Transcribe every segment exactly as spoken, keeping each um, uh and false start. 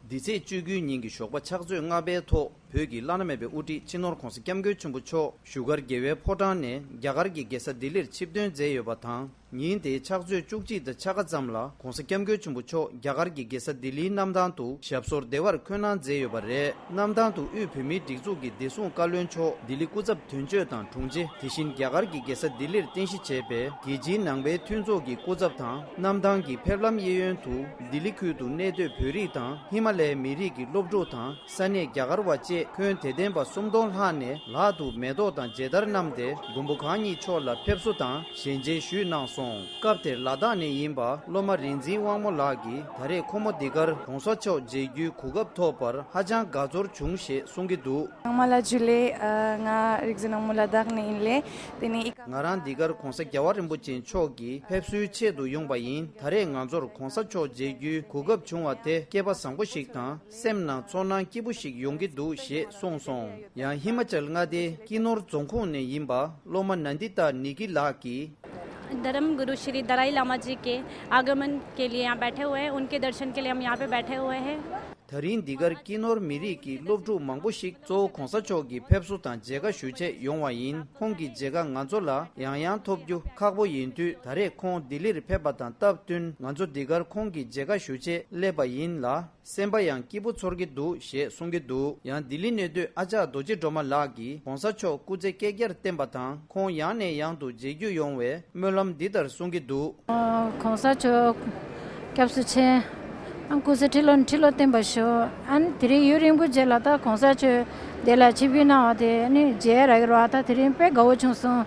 འདི་ཚེས་བཅུ་དགུའི་ཉིན་གྱི་ཞོགས་པ་ཕྱག་ཚོད་ལྔ་པའི་ཐོག་བོད་ཀྱི་བླ་ན་མེད་པའི་དབུ་ཁྲིད་སྤྱི་ནོར་༧གོང་ས་༧སྐྱབས་མགོན་ཆེན་པོ་མཆོག་བཞུགས་སྒར་རྒྱལ་བའི་ཕོ་བྲང་ནས་རྒྱ་གར་གྱི་རྒྱལ་ས་ལྡི་ལིར་ཆིབས་ཐོན་མཛད་ཡོད་པ་དང་། ཉིན་དེའི་ཕྱག་ཚོད་བཅུ་གཅིག་དང་ཕྱེད་ཀ་ཙམ་ལ་༧གོང་ས་༧སྐྱབས་མགོན་ཆེན་པོ་མཆོག་རྒྱ་གར་གྱི་རྒྱལ་ས་ལྡི་ལིའི་གནམ་ཐང་དུ་ཞབས་སོར་བདེ་བར་འཁོད་གནང་མཛད་ཡོད་པ་རེད། གནམ་ཐང་དུ་དབུས་བོད་མིའི་སྒྲིག་འཛུགས་ཀྱི་བདེ་སྲུང་བཀའ་བློན་མཆོག་ལྡི་ལི་སྐུ་ཚབ་དོན་གཅོད་དང་དྲུང་ཆེ། དེ་བཞིན་རྒྱ་གར་གྱི་རྒྱལ་ས་ལྡི་ལིར་རྟེན་གཞི་བྱས་པའི་རྒྱལ་སྤྱིའི་ནང་པའི་མཐུན་ཚོགས་ཀྱི་སྐུ་ཚབ་དང་། གནམ་ཐང་གི་ཕེབས་ལམ་གཡས་གཡོན་དུ་ལྡི་ལི་ཁུལ་དུ་གནས་སྡོད་བོད་རིགས་དང་ཧི་མ་ལའི་མི་རིགས་ཀྱི་སློབ་ཕྲུག་དང་། ས་གནས་རྒྱ་གར་བ་བཅས་ཁྱོན་དད་ལྡན་པ་སུམ་སྟོང་ལྷག་ནས་ལག་ཏུ་མེ་ཏོག་དང་མཇལ་དར་བསྣམས་ཏེ། མགོན་པོ་གང་ཉིད་མཆོག་ལ་ཕེབས་བསུ་དང་ཞལ་མཇལ་ཞུས་གནང་སོང་། སྐབས་དེར་ལ་དྭགས་ནས་ཡིན་པ་སློབ་མ་རིག་འཛིན་དབང་མོ་ལགས་ཀྱིས་ད་རེས་ཁོ་མོ་འདི་གར་གོང་ས་མཆོག་མཇལ་རྒྱུའི་གོ་སྐབས་ཐོབ་པར་ཧ་ཅང་དགའ་ཚོར་བྱུང་ཞེས་གསུང་གི་འདུག། ཚང་མ་ལ་ཇུ་ལེ། ཨ། ང་རིག་འཛིན་དབང་མོ་ལ་དྭགས་ནས་ཡིན་ལེ། དེ་ནས་ཨི་ཀ་ང་རང་འདི་གར་གོང་ས་རྒྱལ་བ་རིན་པོ་ཆེ་མཆོག་གི་ཕེབས་བསུའི་ཆེད་དུ་ཡོང་པ་ཡིན། ད་རེས་ང་ཚོར་གོང་ས་མཆོག་མཇལ་རྒྱུའི་གོ་སྐབས་བྱུང་བ་དེ་སྐལ་པ་བཟང་པོ་ཞིག་དང་། སེམས་ནང་ཚོར་སྣང་སྐྱིད་པོ་ཞིག་ཡོང་གི་འདུག་ཞེས་གསུངས་སོང་། ཡང་ཧི་མ་ཅལ་མངའ་སྡེའི་ཀི་ནོར་རྫོང་ཁོངས་ནས་ཡིན་པ་སློབ་མ་ནན་དི་ཏཱ་ནི་ཀི་ལགས་ཀྱིས། धर्म गुरु श्री दलाई लामा जी के आगमन के लिए यहाँ बैठे हुए हैं, उनके दर्शन के लिए हम यहाँ पे बैठे हुए हैं। ད་རིང་འདི་གར་ཀི་ནོར་མི་རིགས་ཀྱི་སློབ་ཕྲུག་མང་པོ་ཞིག་གཙོ་བོ་གོང་ས་མཆོག་གི་ཕེབས་བསུ་དང་མཇལ་ཁ་ཞུ་ཆེད་ཡོང་བ་ཡིན། ཁོང་གི་མཇལ་ཁ་ང་ཚོ་ལ་ཡང་ཡང་ཐོབ་རྒྱུ་ཁག་པོ་ཡིན་དུས། ད་རེས་ཁོང་ལྡི་ལིར་ཕེབས་པ་དང་སྟབས་བསྟུན་ང་ཚོ་འདི་གར་ཁོང་གི་མཇལ་ཁ་ཞུ་ཆེད་སླེབས་པ་ཡིན་ལ། སེམས་པ་ཡང་སྐྱིད་པོ་ཚོར་གྱི་འདུག་ཞེས་གསུང་གི་འདུག། ཡང་ལྡི་ལི་གནས་སྡོད་ཨ་ཅག་རྡོ་རྗེ་སྒྲོལ་མ་ལགས་ཀྱིས་གོང་ས་མཆོག་སྐུ་ཚེ་བསྐལ་བརྒྱར་བརྟན་པ་དང་། ཁོང་ཡང་ནས་ཡང་དུ་མཇལ་རྒྱུ་ཡོང་བའི་སྨོན་ལམ་འདི་ལྟར་གསུང་གི་འདུག། ཨ། གོང་ས་མཆོག་སྐྱབས་སུ་མཆི། ཨ། སྐུ་ཚེ་ཁྲི་ལོ་ཁྲི་ལོ་བརྟན་པར་ཤོག། ཨ་ནི་དེ་རིང་ཡུན་རིང་པོ་རྗེས་ལ་ད་གོང་ས་མཆོག་འདི་ལ་ཆིབས་བསྒྱུར་གནང་བ་དེ་ཨ་ནི་མཇལ་རག་གི་རེད་བ། ད་དེ་རིང་དཔེ་དགའ་བོ་བྱུང་སོང་།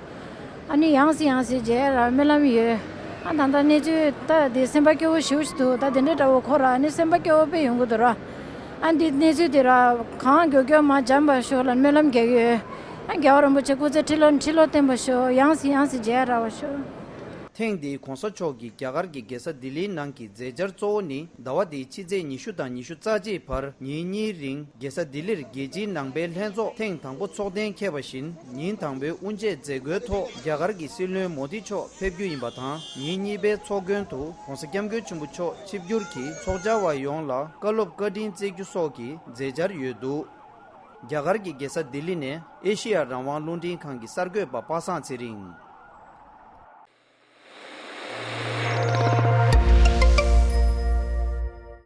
ཨ་ནི་ཡང་སེ་ཡང་སེ་མཇལ་ཡ་ར་སྨོན་ལམ་ཡོད། ཨ། ད་ལྟ་གནས་ཚུལ་ད་དེ་སེམས་པ་སྐྱོ་བོ་ཞེ་པོ་ཞིག་འདུག། ད་དེ་འདྲ་འདྲ་བོ་ཁོ་ར་ཨ་ནི་སེམས་པ་སྐྱོ་བོ་དཔེ་ཡོང་གི་འདུག་ར། ཨ། འདི་གནས་ཚུལ་དེ་ར་གང་མགྱོགས་མགྱོགས་མར་འཇམ་པར་ཤོག་ལ་སྨོན་ལམ་རྒྱག་གི་ཡོད། ཨ། རྒྱལ་བ་རིན་པོ་ཆེ་སྐུ་ཚེ་ཁྲི་ལོ་ཁྲི་ལོ་བརྟན་པར་ཤོག། ཡང་སེ་ཡང་སེ་མཇལ་ཡ་རག་པར་ཤོག། ཐེངས་འདིའི་གོང་ས་མཆོག་གི་རྒྱ་གར་གྱི་རྒྱལ་ས་ལྡི་ལིའི་ནང་གི་མཛད་འཆར་གཙོ་བོ་ནི། ཟླ་བ་འདིའི་ཕྱི་ཚེས་ཉི་ཤུ་དང་ཉི་ཤུ་རྩ་གཅིག་བར་ཉིན་གཉིས་རིང་རྒྱལ་ས་ལྡི་ལིར་རྒྱལ་སྤྱིའི་ནང་པའི་ལྷན་ཚོགས་ཐེངས་དང་པོ་ཚོགས་གཏན་འཁེལ་བ་བཞིན། ཉིན་དང་པོའི་དབུ་འབྱེད་མཛད་སྒོའི་ཐོག་རྒྱ་གར་གྱི་སྲིད་བློན་མོ་དི་མཆོག་ཕེབས་རྒྱུ་ཡིན་པ་དང་། ཉིན་གཉིས་པའི་ཚོགས་མགོན་དུ་གོང་ས་སྐྱབས་མགོན་ཆེན་པོ་མཆོག་ཆིབས་བསྒྱུར་གྱིས་ཚོགས་བཅར་བ་ཡོངས་ལ་བཀའ་སློབ་བཀའ་དྲིན་སྩལ་རྒྱུ་སོགས་ཀྱི་མཛད་འཆར་ཡོད་འདུག། རྒྱ་གར་གྱི་རྒྱལ་ས་ལྡི་ལི་ནས་ཨེ་ཤེ་ཡ་རང་དབང་རླུང་འཕྲིན་ཁང་གི་གསར་འགོད་པ་པ་སངས་ཚེ་རིང་།